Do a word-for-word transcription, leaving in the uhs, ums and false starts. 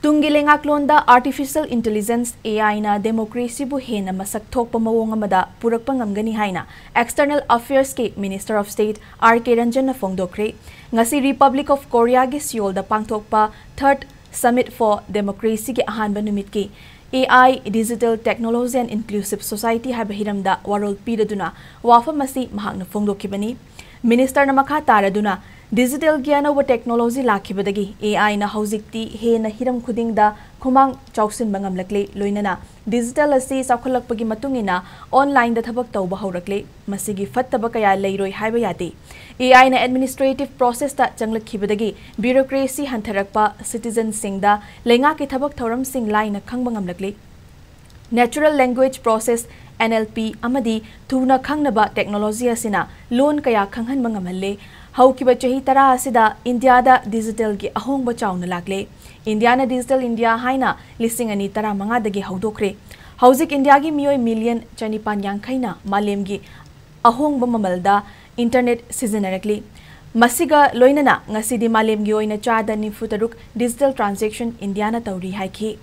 ꯇꯨꯡꯒꯤ ꯂꯩꯉꯥꯛꯂꯣꯟꯗ Artificial Intelligence, AI ꯅ democracy ꯕꯨ ꯍꯦꯟꯅ ꯃꯁꯛ ꯊꯣꯛꯄ ꯃꯑꯣꯡ ꯑꯃꯗ ꯄꯨꯔꯛꯄ ꯉꯝꯒꯅꯤ ꯍꯥꯏꯅ External Affairs ꯀꯤ Minister of State R K ꯔꯟꯖꯟꯅ ꯐꯣꯡꯗꯣꯛꯈ꯭ꯔꯦ꯫ ꯉꯁꯤ Republic of Korea ꯒꯤ ꯁꯤꯑꯣꯜꯗ ꯄꯥꯡꯊꯣꯛꯄ Third Summit for Democracy ꯒꯤ ꯑꯍꯥꯟꯕ ꯅꯨꯃꯤꯠꯀꯤ AI, Digital Technology and Inclusive Society ꯍꯥꯏꯕ ꯍꯤꯔꯝꯗ ꯋꯥꯔꯣꯜ ꯄꯤꯔꯗꯨꯅ ꯋꯥꯐꯝ ꯑꯁꯤ ꯃꯍꯥꯛꯅ ꯐꯣꯡꯗꯣꯛꯈꯤꯕꯅꯤ꯫ Minister ꯅ ꯃꯈꯥ ꯇꯥꯔꯗꯨꯅ, digital ꯒꯤ ꯑꯅꯧꯕ technology ꯂꯥꯛꯈꯤꯕꯗꯒꯤ AI ꯅ ꯍꯧꯖꯤꯛꯇꯤ ꯍꯦꯟꯅ ꯍꯤꯔꯝ ꯈꯨꯗꯤꯡꯗ ꯈꯨꯃꯥꯡ ꯆꯥꯎꯁꯤꯟꯕ ꯉꯝꯂꯛꯂꯦ, ꯂꯣꯏꯅꯅ digital ꯑꯁꯤ ꯆꯥꯎꯈꯠꯂꯛꯄꯒꯤ ꯃꯇꯨꯡ ꯏꯟꯅ online ꯗ ꯊꯕꯛ ꯇꯧꯕ ꯍꯧꯔꯛꯂꯦ꯫ ꯃꯁꯤꯒꯤ ꯐꯠꯇꯕ ꯀꯌꯥ ꯂꯩꯔꯣꯏ ꯍꯥꯏꯕ ꯌꯥꯗꯦ꯫ AI ꯅ administrative process ꯇ ꯆꯪꯂꯛꯈꯤꯕꯗꯒꯤ bureaucracy ꯍꯟꯊꯔꯛꯄ, citizen ꯁꯤꯡꯗ ꯂꯩꯉꯥꯛꯀꯤ ꯊꯕꯛ ꯊꯧꯔꯝꯁꯤꯡ ꯂꯥꯏꯅ ꯈꯪꯕ ꯉꯝꯂꯛꯂꯦ꯫ Natural Language Process, N L P, ꯑꯃꯗꯤ ꯊꯨꯅ ꯈꯪꯅꯕ technology ꯑꯁꯤꯅ ꯂꯣꯟ ꯀꯌꯥ ꯈꯪꯍꯟꯕ ꯉꯝꯍꯜꯂꯦ꯫ ꯍꯧꯈꯤꯕ ꯆꯍꯤ ꯇꯔꯥ ꯑꯁꯤꯗ ꯏꯟꯗꯤꯌꯥꯗ digital ꯒꯤ ꯑꯍꯣꯡꯕ ꯆꯥꯎꯅ ꯂꯥꯛꯂꯦ꯫ ꯏꯟꯗꯤꯌꯥꯅ Digital India ꯍꯥꯏꯅ ꯂꯤꯁꯤꯡ ꯑꯅꯤ ꯇꯔꯥꯃꯉꯥꯗꯒꯤ ꯍꯧꯗꯣꯛꯈ꯭ꯔꯦ꯫ ꯍꯧꯖꯤꯛ ꯏꯟꯗꯤꯌꯥꯒꯤ ꯃꯤꯑꯣꯏ million ꯆꯅꯤꯄꯥꯟ ꯌꯥꯡꯈꯩꯅ ꯃꯥꯂꯦꯝꯒꯤ ꯑꯍꯣꯡꯕ ꯃꯃꯜꯗ internet ꯁꯤꯖꯤꯟꯅꯔꯛꯂꯤ꯫ ꯃꯁꯤꯒ ꯂꯣꯏꯅꯅ ꯉꯁꯤꯗꯤ ꯃꯥꯂꯦꯝꯒꯤ ꯑꯣꯏꯅ ꯆꯥꯗ ꯅꯤꯐꯨ ꯇꯔꯨꯛ digital transaction ꯏꯟꯗꯤꯌꯥꯅ ꯇꯧꯔꯤ ꯍꯥꯏꯈꯤ꯫